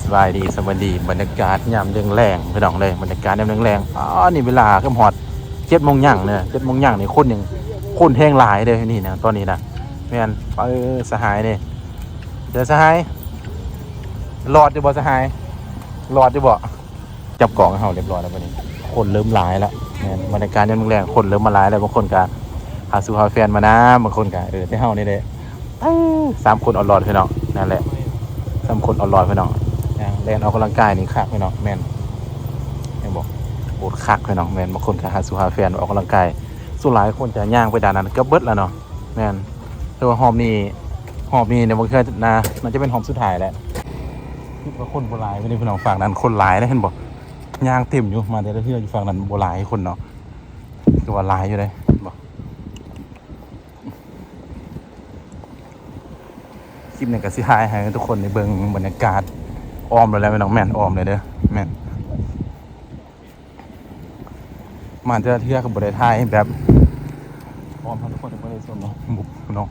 ສະບາຍດີ ສະບາຍດີ ບັນຍາກາດຍາມແລງໆ ພີ່ນ້ອງເອີຍ ບັນຍາກາດຍາມແລງໆ. ອໍ ນີ້ເວລາເກືອບຮອດເຈັດໂມງຫຍັງເດີ ເຈັດໂມງຫຍັງນີ້ ຄົນຍັງ ຄົນແຮງຫຼາຍເດີ ນີ້ນະ ຕອນນີ້ນະ. ແມ່ນ ເອີ ສະຫາຍນີ້ ເດີ ສະຫາຍ ລອດຢູ່ບໍ່ສະຫາຍ ລອດຢູ່ບໍ່? ຈັບກອງໃຫ້ເຮົາຮຽບຮ້ອຍແລ້ວບັດນີ້ ຄົນເລີ່ມຫຼາຍແລ້ວ. ແມ່ນ ບັນຍາກາດຍາມແລງໆ ຄົນເລີ່ມມາຫຼາຍແລ້ວ ບາງຄົນກະຫາສູ່ຫາແຟນມານຳ ບາງຄົນກະ ເອີ ແຕ່ເຮົານີ້ແຫຼະ ເອີ ສາມຄົນເອົາລອດພີ່ນ້ອງ ນັ້ນແຫຼະ ສາມຄົນເອົາລອດພີ່ນ້ອງ ຍ່າງແລ່ນອອກກຳລັງກາຍນີ້ຄັກພີ່ນ້ອງ. ແມ່ນ ເຫັນບໍ່ ໂຄດຄັກພີ່ນ້ອງ. ແມ່ນ ບາງຄົນກະຫາສູ່ຫາແຟນອອກກຳລັງກາຍ ສ່ວນຫຼາຍຄົນຈະຍ່າງໄປດ້ານນັ້ນເກືອບເບິດແລ້ວເນາະ. ແມ່ນ ແຕ່ວ່າຮອບນີ້ ຮອບນີ້ເນຍ ບາງເທື່ອນະ ໜ້າຈະເປັນຮອບສຸດທ້າຍແຫຼະ. ຄິດວ່າຄົນບໍ່ຫຼາຍປານໃດພີ່ນ້ອງ ຝັ່ງນັ້ນຄົນຫຼາຍເດ້ ເຫັນບໍ່ ຍ່າງເຕັມຢູ່ ມາແຕ່ລະເທື່ອຢູ່ຝັ່ງນັ້ນບໍ່ຫຼາຍຄົນເນາະ ແຕ່ວ່າຫຼາຍຢູ່ເດ້ ເຫັນບໍ່. ຄລິບນີ້ກະຊິຖ່າຍໃຫ້ທຸກຄົນໄດ້ເບິ່ງບັນຍາກາດອ້ອມແລ້ວແຫຼະພີ່ນ້ອງ. ແມ່ນ ອ້ອມແລ້ວເດີ ແມ່ນ ມາແຕ່ລະເທື່ອກະບໍ່ໄດ້ຖ່າຍແບບອ້ອມໃຫ້ທຸກຄົນໄດ້ເບິ່ງເລີຍເນາະ ບຸບເນາະ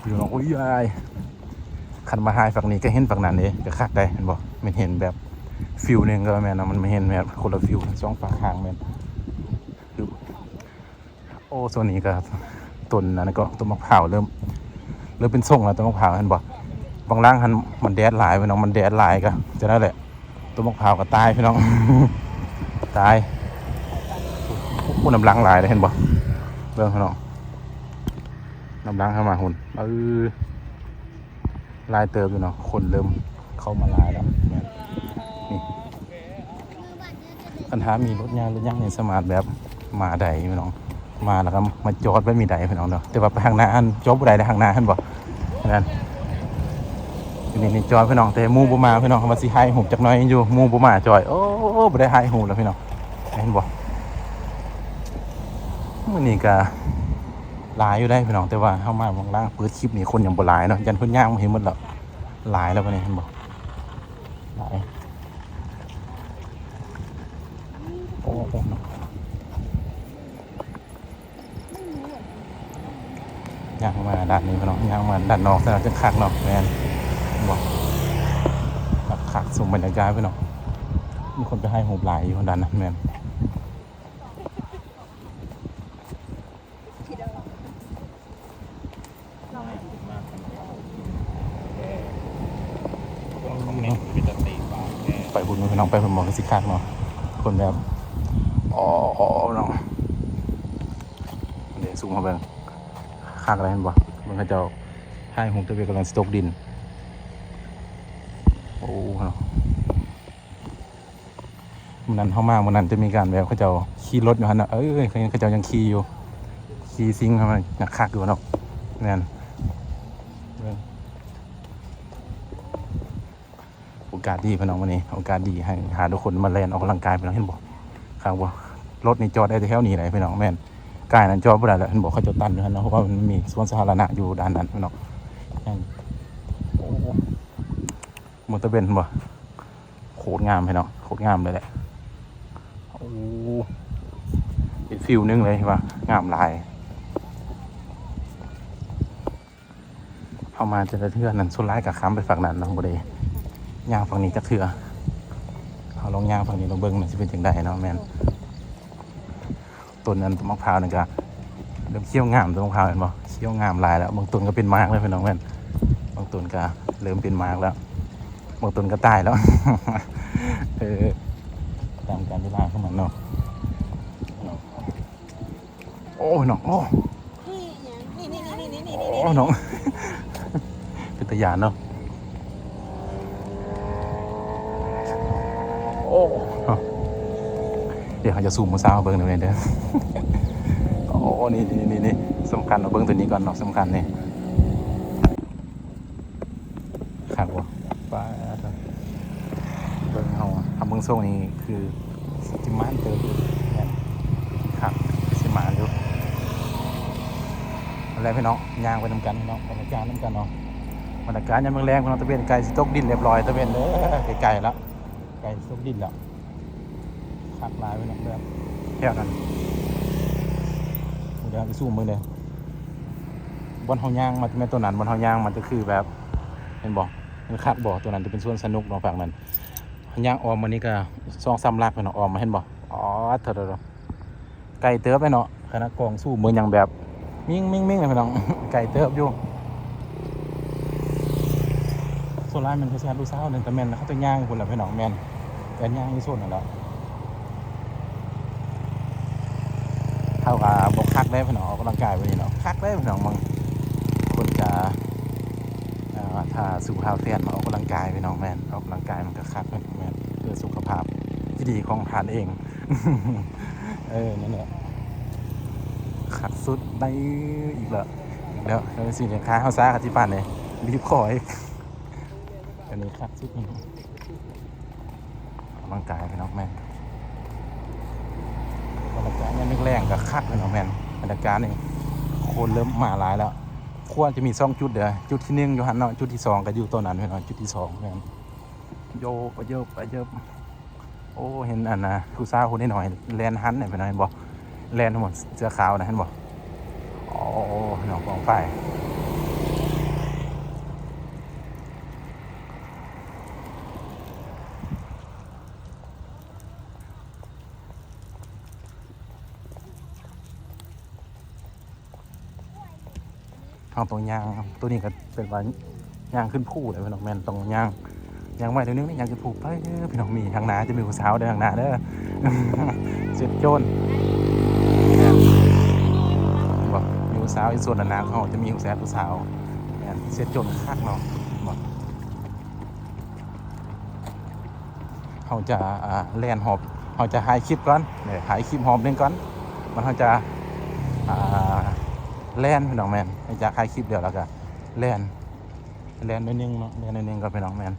ຢູ່ເນາະ. ໂອ້ຍ ຄັນມາຖ່າຍຝັ່ງນີ້ກະເຫັນຝັ່ງນັ້ນເດ້ ກະຄັກໄດ໋ ເຫັນບໍ່. ແມ່ນເຫັນແບບຟິວໜຶ່ງກະແມ່ນເນາະ ມັນມາເຫັນແບບຄົນລະຟິວ ສອງປາກທາງແມ່ນ. ໂອ້ ໂຊນນີ້ກະຕົ້ນອັນນັ້ນກະ ຕົ້ນໝາກພ້າວເລີ່ມ ເລີ່ມເປັນຊົງແລ້ວ ຕົ້ນໝາກພ້າວ ເຫັນບໍ່. ບາງຫຼັງຫັ້ນມັນແດດຫຼາຍພີ່ນ້ອງ ມັນແດດຫຼາຍກະຈັ່ງນັ້ນແຫຼະ ຕົ້ນໝາກພ້າວກະຕາຍພີ່ນ້ອງ ຕາຍ. ໂອ້ ນ້ຳລັງຫຼາຍເດ້ ເຫັນບໍ່ ເບິ່ງພີ່ນ້ອງ ນ້ຳລັງເຂົ້າມາພຸ້ນ ເອີ. ຫຼາຍເຕີບຢູ່ເນາະ ຄົນເລີ່ມເຂົ້າມາຫຼາຍແລ້ວ. ແມ່ນ ນີ້ ຄັນຖ້າມີລົດຍາງລົດຫຍັງນີ້ ສາມາດແບບມາໄດ້ພີ່ນ້ອງ ມາແລ້ວກະມາຈອດແບບນີ້ໄດ້ພີ່ນ້ອງເນາະ. ແຕ່ວ່າໄປທາງໜ້າຫັ້ນຈອດບໍ່ໄດ້ເດ້ ທາງໜ້າຫັ້ນບໍ່ ນັ້ນ ນີ້ ນີ້ຈອດພີ່ນ້ອງ ແຕ່ໝູ່ບໍ່ມາພີ່ນ້ອງ. ວ່າຊິຖ່າຍຮູບຈັກໜ້ອຍຢູ່ ໝູ່ບໍ່ມາຈອຍ ໂອ້ ບໍ່ໄດ້ຖ່າຍຮູບແລ້ວພີ່ນ້ອງ ເຫັນບໍ່. ມື້ນີ້ກະ ຫຼາຍຢູ່ໄດ໋ພີ່ນ້ອງ ແຕ່ວ່າເຮົາມາຫວ່າງຫຼັງເປີດຄລິບນີ້ ຄົນຍັງບໍ່ຫຼາຍເນາະ ຢ້ານເພິ່ນຍ່າງມາເຫັນໝົດແລ້ວ. ຫຼາຍແລ້ວບັດນີ້ ເຫັນບໍ່ ຫຼາຍ. ໂອ້ ໂອ້ ເນາະ ຍ່າງມາດ້ານນີ້ພີ່ນ້ອງ ຍ່າງມາດ້ານນອກຊະ ຈັ່ງຄັກເນາະ. ແມ່ນ ເຫັນບໍ່ ຄັກໆ ຊົມບັນຍາກາດພີ່ນ້ອງ. ມີຄົນໄປຖ່າຍຮູບຫຼາຍຢູ່ດ້ານນັ້ນ ແມ່ນ. ໄປພຸ້ນພີ່ນ້ອງ ໄປພຸ້ນໝໍຄືຊິຄັກເນາະ ຄົນແບບ ອໍ ເນາະ. ເດ ຊູມເຂົ້າເບິ່ງ ຄັກແລ້ວ ເຫັນບໍ່ ເບິ່ງເຂົາເຈົ້າຖ່າຍຮູບ ແຕ່ວ່າກຳລັງຊິຕົກດິນ. ໂອ້ ເນາະ. ມື້ນັ້ນເຮົາມາ ມື້ນັ້ນຈະມີການແບບເຂົາເຈົ້າຂີ່ລົດຢູ່ຫັ້ນນະ ເອີ ເຂົາເຈົ້າຍັງຂີ່ຢູ່ ຂີ່ຊິງເຂົ້າມາ ຄັກຢູ່ເນາະ. ແມ່ນ ໂອກາດດີພີ່ນ້ອງ ມື້ນີ້ໂອກາດດີ ໃຫ້ ຫາທຸກຄົນມາແລ່ນອອກກຳລັງກາຍພີ່ນ້ອງ ເຫັນບໍ່ ຄັກບໍ່. ລົດນີ້ຈອດໄດ້ແຖວນີ້ແຫຼະພີ່ນ້ອງ. ແມ່ນ ກາຍນັ້ນຈອດບໍ່ໄດ້ແລ້ວ ເຫັນບໍ່ ເຂົາເຈົ້າຕັນຢູ່ຫັ້ນເນາະ ເພາະວ່າມັນມີສວນສາທາລະນະຢູ່ດ້ານນັ້ນເນາະ. ໂອ້ ມົນຕະເວັນ ເຫັນບໍ່ ໂຄດງາມພີ່ນ້ອງ ໂຄດງາມເລີຍແຫຼະ. ໂອ້ ເປັນຟິວໜຶ່ງເລີຍ ວ່າງາມຫຼາຍ. ເຮົາມາແຕ່ລະເທື່ອນັ້ນ ສ່ວນຫຼາຍກະຂ້າມໄປຝັ່ງນັ້ນເນາະ ບໍ່ໄດ້ຍ່າງຝັ່ງນີ້ຈັກເທື່ອ. ເຮົາລອງຍ່າງຝັ່ງນີ້ລອງເບິ່ງ ມັນຊິເປັນຈັ່ງໃດເນາະ. ແມ່ນ ຕົ້ນອັນໝາກພ້າວນີ້ກະເລີ່ມຂຽວງາມ ຕົ້ນໝາກພ້າວ ເຫັນບໍ່ ຂຽວງາມຫຼາຍແລ້ວ. ບາງຕົ້ນກະເປັນໝາກແລ້ວພີ່ນ້ອງ ແມ່ນ ບາງຕົ້ນກະເລີ່ມເປັນໝາກແລ້ວ ບາງຕົ້ນກະຕາຍແລ້ວ. ເອີ ຕາມການເວລາຂອງມັນເນາະ. ໂອ້ຍ ນ້ອງ ໂອ້ ນີ້ ນີ້ ນີ້ ໂອ້ ນ້ອງ ເປັນຕາຢ້ານເນາະ. ໂອ້ ເນາະ ດຽວເຮົາຈະຊູມຜູ້ສາວເບິ່ງນຳເດີ. ໂອ້ ນີ້ ນີ້ ນີ້ ນີ້ ສຳຄັນເນາະ ເບິ່ງໂຕນີ້ກ່ອນເນາະ ສຳຄັນນີ້. ຄັກບໍ່ ປາດໂທ້ ເບິ່ງເຮົາ ຖ້າເບິ່ງຊົງນີ້ຄືຊິໝານເຕີບຢູ່ ແມ່ນ ຄັກ ຊິໝານຢູ່. ນັ້ນແຫຼະພີ່ນ້ອງ ຍ່າງໄປນຳກັນເນາະ ບັນຍາກາດນຳກັນເນາະ ບັນຍາກາດຍາມແລງໆ ພີ່ນ້ອງ ຕາເວັນໃກ້ຊິຕົກດິນລຽບຮ້ອຍ ຕາເວັນເດີ ໃກ້ໆ ລະ ໃກ້ຊິຕົກດິນລະ ຄັກຫຼາຍພີ່ນ້ອງ ແບບແຖວນັ້ນ ດຽວເຮົາຊິຊູມເບິ່ງເດີ. ບ່ອນເຮົາຍ່າງມາ ແມ່ນໂຕນັ້ນ ບ່ອນເຮົາຍ່າງມາຈະຄືແບບ ເຫັນບໍ່? ມັນຄັກບໍ່? ໂຕນັ້ນຈະເປັນສວນສະໜຸກເນາະ ຝັ່ງນັ້ນ. ຍ່າງອ້ອມມານີ້ກໍສອງສາມຫຼັກເນາະ ອ້ອມມາ ເຫັນບໍ່? ອໍ ໂທ້ໆ ໄກເຕີບເດ້ເນາະ. ຂະໜາດກ້ອງຊູມເບິ່ງຍັງແບບມິ້ງໆໆ ເດ້ພີ່ນ້ອງ ໄກເຕີບຢູ່. ສ່ວນຫຼາຍແມ່ນເຂົາຊິຮັບຜູ້ສາວນັ້ນ ແຕ່ແມ່ນເຂົາເຈົ້າຍ່າງຢູ່ພຸ້ນແຫຼະພີ່ນ້ອງ. ແມ່ນ ແຕ່ຍ່າງຢູ່ໂຊນນັ້ນແຫຼະ. ເຮົາກໍບໍ່ຄັກເດ້ພີ່ນ້ອງ ອອກກຳລັງກາຍແບບນີ້ເນາະ ຄັກເດ້ພີ່ນ້ອງ. ບາງຄົນກໍ ອ່າ ຖ້າສູ່ພາແຟນມາອອກກຳລັງກາຍພີ່ນ້ອງ ແມ່ນ ອອກກຳລັງກາຍມັນກໍຄັກ ແມ່ນ ເພື່ອສຸຂະພາບທີ່ດີຂອງທ່ານເອງ. ເອີ ນັ້ນແຫຼະ ຄັກສຸດ. ໄດ້ອີກແລ້ວ ອີກແລ້ວ ເອີ ຊິເລີຍ ຂາເຮົາຊ້າກະຊິປານໃດ ບີບຄໍອີກ. ອັນນີ້ຄັກສຸດ ອອກກຳລັງກາຍພີ່ນ້ອງ ແມ່ນ ອອກກຳລັງກາຍຍາມແລງໆ ກໍຄັກພີ່ນ້ອງ ແມ່ນ. ບັນຍາກາດນີ້ຄົນເລີ່ມມາຫຼາຍແລ້ວ. ຄວນຈະມີສອງຈຸດເດີ້ ຈຸດທີໜຶ່ງຢູ່ຫັ້ນເນາະ ຈຸດທີສອງກໍຢູ່ໂຕນັ້ນພີ່ນ້ອງ ຈຸດທີສອງ ແມ່ນ. ໂຍກ ອະເຢິບ ອະເຢິບ. ໂອ້ ເຫັນອັນນ່າ ຜູ້ສາວຜູ້ນ້ອຍໆ ແລ່ນຫັນນະ ເຫັນບໍ່? ແລ່ນຫົວເສື້ອຂາວນະ ເຫັນບໍ່? ໂອ້ ນ້ອງກອງໄຟ. ເຮົາຕ້ອງຍ່າງ ໂຕນີ້ກໍເປັນວ່າຍ່າງຂຶ້ນພູເດ້ພີ່ນ້ອງ ແມ່ນຕ້ອງຍ່າງ ຍ່າງໄວໜ້ອຍໜຶ່ງ ຍ່າງຂຶ້ນພູໄປເດີພີ່ນ້ອງ. ມີທາງໜ້າຈະມີຜູ້ສາວເດີ ທາງໜ້າເດີ ເສັດໂຈນ ແມ່ນ ເຫັນບໍ່? ມີຜູ້ສາວຢູ່ໂຊນດ້ານໜ້າເຮົາ ຈະມີຜູ້ສາວ ຜູ້ສາວ ແມ່ນ ເສັດໂຈນຄັກເນາະ ເຫັນບໍ່? ເຮົາຈະ ອ່າ ແລ່ນຮອບ ເຮົາຈະຖ່າຍຄລິບກ່ອນ ເອີ ຖ່າຍຄລິບຮອບໜຶ່ງກ່ອນ ມັນ ເຮົາຈະ ອ່າ ແລ່ນພີ່ນ້ອງ ແມ່ນ ຫຼັງຈາກຖ່າຍຄລິບແລ້ວ ແລ້ວກໍແລ່ນ ແລ່ນໜ້ອຍໜຶ່ງເນາະ ແລ່ນໜ້ອຍໜຶ່ງກ່ອນພີ່ນ້ອງ ແມ່ນ.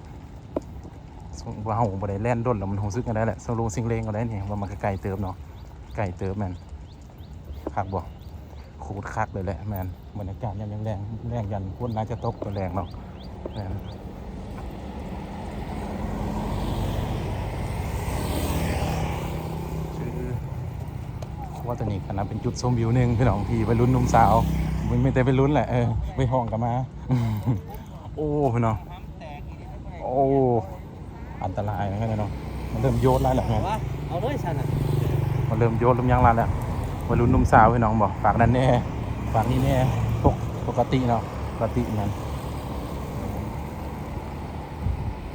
ສົມມຸດວ່າເຮົາບໍ່ໄດ້ແລ່ນດົນແລ້ວ ມັນຮູ້ສຶກຈັ່ງໃດແຫຼະ ສະໂລຊິງເລງກໍໄດ້ນີ້ ວ່າມັນກໍໄກເຕີບເນາະ ໄກເຕີບ ແມ່ນ. ຄັກບໍ່? ໂຄດຄັກເລີຍແຫຼະ ແມ່ນ. ບັນຍາກາດຍາມແລງໆ ແລງ ຢ້ານຝົນໜ້າຈະຕົກຕອນແລງເນາະ ແມ່ນ. ຄືຂົວຕົວນີ້ຂະໜາດເປັນຈຸດຊົມວິວໜຶ່ງພີ່ນ້ອງ ທີ່ໄວລຸ້ນໜຸ່ມສາວ ມັນມີແຕ່ໄວລຸ້ນແຫຼະ ເອີ ໄວຫ້ອງກໍມາ. ໂອ້ ພີ່ນ້ອງ ໂອ້ ອັນຕະລາຍເນາະ ມັນເລີ່ມໂຍດຫຼາຍແລ້ວ ເອົາເລີຍຊັ້ນນະ ມັນເລີ່ມໂຍດເລີ່ມຫຍັງຫຼາຍແລ້ວ. ໄວລຸ້ນໜຸ່ມສາວພີ່ນ້ອງ ບໍ່ ຝາກນັ້ນແດ່ ຝາກນີ້ແດ່ ປົກ ປົກກະຕິເນາະ ປົກກະຕິແມ່ນ.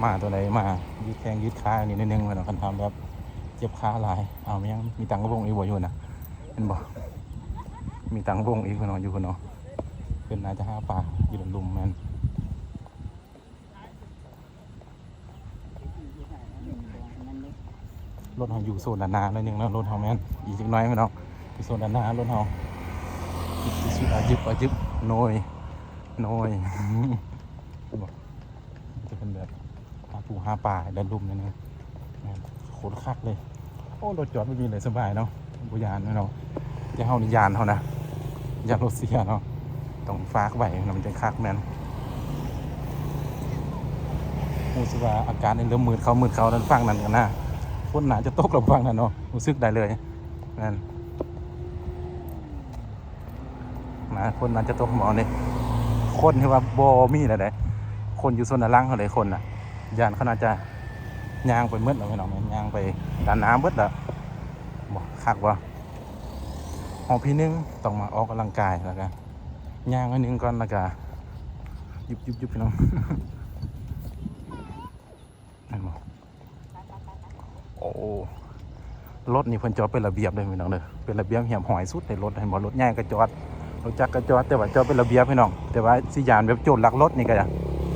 ມາຕົວໃດມາ ຍືດແຂ້ງຍືດຂານີ້ໜ້ອຍໜຶ່ງພີ່ນ້ອງ ຄັນທຳແບບເຈັບຂາຫຼາຍ. ເອົາ ມີຫຍັງ ມີຕັ້ງວົງອີກບໍ່ຢູ່ນະ ເຫັນບໍ່ ມີຕັ້ງວົງອີກພີ່ນ້ອງ ຢູ່ພຸ້ນເນາະ ເພິ່ນໜ້າຈະຫາປາຢູ່ລຸ່ມໆ ແມ່ນ. ລົດເຮົາຢູ່ໂຊນດ້ານໜ້າໜ້ອຍໜຶ່ງເນາະ ລົດເຮົາແມ່ນ ອີກຈັກໜ້ອຍພີ່ນ້ອງ ຢູ່ໂຊນດ້ານໜ້າລົດເຮົາ ອາຢິບ ອາຢິບ ໂນຍ ໂນຍ ຈະເປັນແບບຫາປູຫາປາ ແລະ ລຸ່ມໜ້ອຍໜຶ່ງ ແມ່ນ ໂຄດຄັກເລີຍ. ໂອ້ ລົດຈອດບໍ່ມີເລີຍ ສະບາຍເນາະ ບໍ່ຢ້ານເນາະ. ແຕ່ເຮົານີ້ຢ້ານເຮົານະ ຢ້ານລົດເສຍເນາະ ຕ້ອງຝາກໄວ້ເນາະ ມັນຈັ່ງຄັກ ແມ່ນ. ຮູ້ສຶກວ່າອາກາດນີ້ເລີ່ມມືດເຂົ້າ ມືດເຂົ້າ ທາງຝັ່ງນັ້ນກໍໜ້າ ຝົນໜ້າຈະຕົກແລ້ວຝັ່ງນັ້ນເນາະ ຮູ້ສຶກໄດ້ເລີຍ ແມ່ນ. ນະ ຝົນໜ້າຈະຕົກໝໍນີ້ ຄົນທີ່ວ່າບໍ່ມີແລ້ວເດ້ ຄົນຢູ່ໂຊນດ້ານຫຼັງເຮົາເດ້ ຄົນນະ ຢ້ານເຂົາໜ້າຈະຍ່າງໄປໝົດແລ້ວພີ່ນ້ອງ ຍ່າງໄປດ້ານໜ້າໝົດແລ້ວ. ບໍ່ ຄັກບໍ່? ຮອບທີໜຶ່ງຕ້ອງມາອອກກຳລັງກາຍ ແລ້ວກະຍ່າງໜ້ອຍໜຶ່ງກ່ອນ ແລ້ວກະ ຢຸບໆໆ ພີ່ນ້ອງ ເຫັນບໍ່? ໂອ້ ລົດນີ້ເພິ່ນຈອດເປັນລະບຽບເດ້ພີ່ນ້ອງເດີ ເປັນລະບຽບຮຽບຮ້ອຍສຸດໃນລົດ ເຫັນບໍ່? ລົດໃຫຍ່ກໍຈອດ ລົດຈັກກໍຈອດ ແຕ່ວ່າຈອດເປັນລະບຽບພີ່ນ້ອງ. ແຕ່ວ່າຊິຢ້ານແບບໂຈນລັກລົດນີ້ກໍ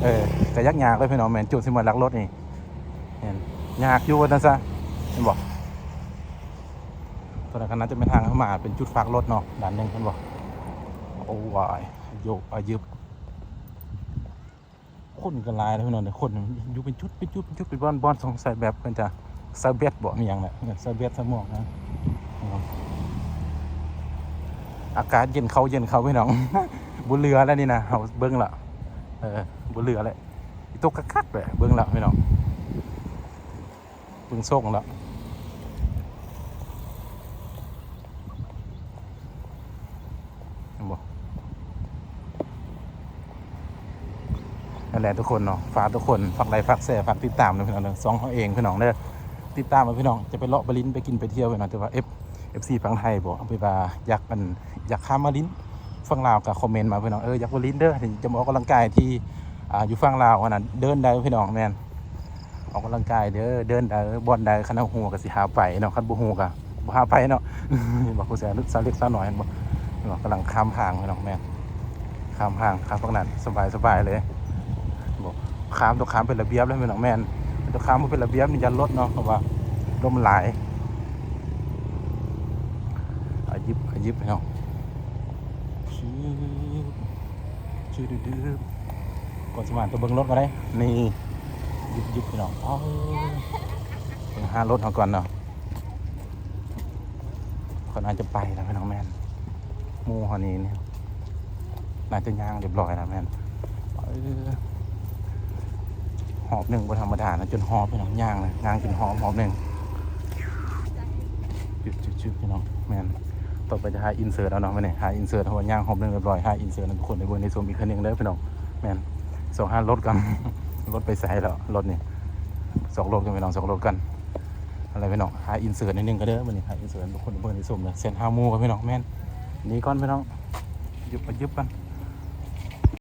ເອີ ກໍຍາກຍາກເລີຍພີ່ນ້ອງ ແມ່ນໂຈນຊິມາລັກລົດນີ້ ແມ່ນຍາກຢູ່ວ່າຊັ້ນຊະ ເຫັນບໍ່? ຕົວນັ້ນກໍໜ້າຈະເປັນທາງເຂົ້າມາ ເປັນຈຸດຝາກລົດເນາະ ດ້ານໜຶ່ງ ເຫັນບໍ່? ໂອ້ຍ ໂຍກອາຍຶບ. ຄົນກໍຫຼາຍເດ້ພີ່ນ້ອງເດ້ ຄົນຢູ່ເປັນຈຸດ ເປັນຈຸດ ເປັນຈຸດ ເປັນບ່ອນ ບ່ອນ ສົງໄສແບບເພິ່ນຈະໃສ່ແບັດບໍ ມີຫຍັງແຫຼະ ໃສ່ແບັດໃສ່ໝວກນະ. ອາກາດເຢັນເຂົ້າ ເຢັນເຂົ້າພີ່ນ້ອງ ບໍ່ເຫຼືອແລ້ວນີ້ນະ ເຮົາເບິ່ງລະ ເອີ ບໍ່ເຫຼືອແລ້ວ ຊິຕົກຄັກໆແຫຼະ ເບິ່ງລະພີ່ນ້ອງ. ເບິ່ງຊົງລະ ເຫັນບໍ່? ນັ້ນແຫຼະທຸກຄົນເນາະ ຝາກທຸກຄົນ ຝາກໄລ ຝາກແຊ ຝາກຕິດຕາມເນາະພີ່ນ້ອງເດີ ຊ່ອງເຮົາເອງພີ່ນ້ອງເດີ ຕິດຕາມໄວ້ພີ່ນ້ອງ ຈະໄປເລາະໄປຫຼິ້ນໄປກິນໄປທ່ຽວພີ່ນ້ອງ ແຕ່ວ່າເອັຟ ເອັຟຊີຝັ່ງໄທບໍ ເອົາໄປວ່າຢາກ ອັນ ຢາກຂ້າມມາຫຼິ້ນຝັ່ງລາວກໍຄອມເມັນມາພີ່ນ້ອງ ເອີ ຢາກໄປຫຼິ້ນເດີ ຈະມາອອກກຳລັງກາຍທີ່ ອ່າ ຢູ່ຝັ່ງລາວຫັ້ນນະ ເດີ່ນໃດພີ່ນ້ອງ ແມ່ນ ອອກກຳລັງກາຍເດີ ເດີ່ນໃດ ບ່ອນໃດ ຄັນເຮົາຮູ້ກໍຊິພາໄປເນາະ ຄັນບໍ່ຮູ້ກໍບໍ່ພາໄປເນາະ ເຫັນບໍ່ ຜູ້ສາວ ສາວເລັກສາວນ້ອຍ ເຫັນບໍ່ ເຫັນບໍ່ ກຳລັງຂ້າມທາງພີ່ນ້ອງ ແມ່ນ ຂ້າມທາງ ຂ້າມຝັ່ງນັ້ນ ສະບາຍ ສະບາຍເລີຍ ບໍ່ ຂ້າມ ຕ້ອງຂ້າມເປັນລະບຽບເລີຍພີ່ນ້ອງ ແມ່ນ ຖ້າຂ້າມບໍ່ເປັນລະບຽບນີ້ຢ້ານລົດເນາະ ເພາະວ່າລົດມັນຫຼາຍ ອາຢິບ ອາຢິບພີ່ນ້ອງ ຊືບ ຊືບ ກ່ອນຊິມາ ຕ້ອງເບິ່ງລົດກ່ອນເດ້ ນີ້ ຢິບໆ ພີ່ນ້ອງ ເອົາ ເບິ່ງຫາລົດເຮົາກ່ອນເນາະ ເພິ່ນອາດຈະໄປແລ້ວພີ່ນ້ອງ ແມ່ນ ໝູ່ເຮົານີ້ ນີ້ ໜ້າຈະຍ່າງຮຽບຮ້ອຍແລ້ວ ແມ່ນ ເອີ ຮອບໜຶ່ງບໍ່ທຳມະດານະ ຈົນຫອບພີ່ນ້ອງ ຍ່າງນະ ຍ່າງຈົນຫອບ ຮອບໜຶ່ງ ຈຶບໆ ພີ່ນ້ອງ ແມ່ນ ຕໍ່ໄປຈະຫາອິນເສີດເອົາເນາະ ມື້ນີ້ຫາອິນເສີດ ເພາະວ່າຍ່າງຮອບໜຶ່ງຮຽບຮ້ອຍ ຫາອິນເສີດໃຫ້ທຸກຄົນໄດ້ເບິ່ງໄດ້ຊົມອີກເທື່ອໜຶ່ງເດີພີ່ນ້ອງ ແມ່ນ ຊອກຫາລົດກ່ອນ ລົດໄປໃສແລ້ວ ລົດນີ້ ຊອກລົດກ່ອນພີ່ນ້ອງ ຊອກລົດກ່ອນ ຫັ້ນແຫຼະພີ່ນ້ອງ ຫາອິນເສີດໜ້ອຍໜຶ່ງກໍເດີ ມື້ນີ້ຫາອິນເສີດໃຫ້ທຸກຄົນໄດ້ເບິ່ງໄດ້ຊົມເດີ ແຊດຫາໝູ່ກ່ອນພີ່ນ້ອງ ແມ່ນ ໜີກ່ອນພີ່ນ້ອງ ຢຶບ ຢຶບກ່ອນ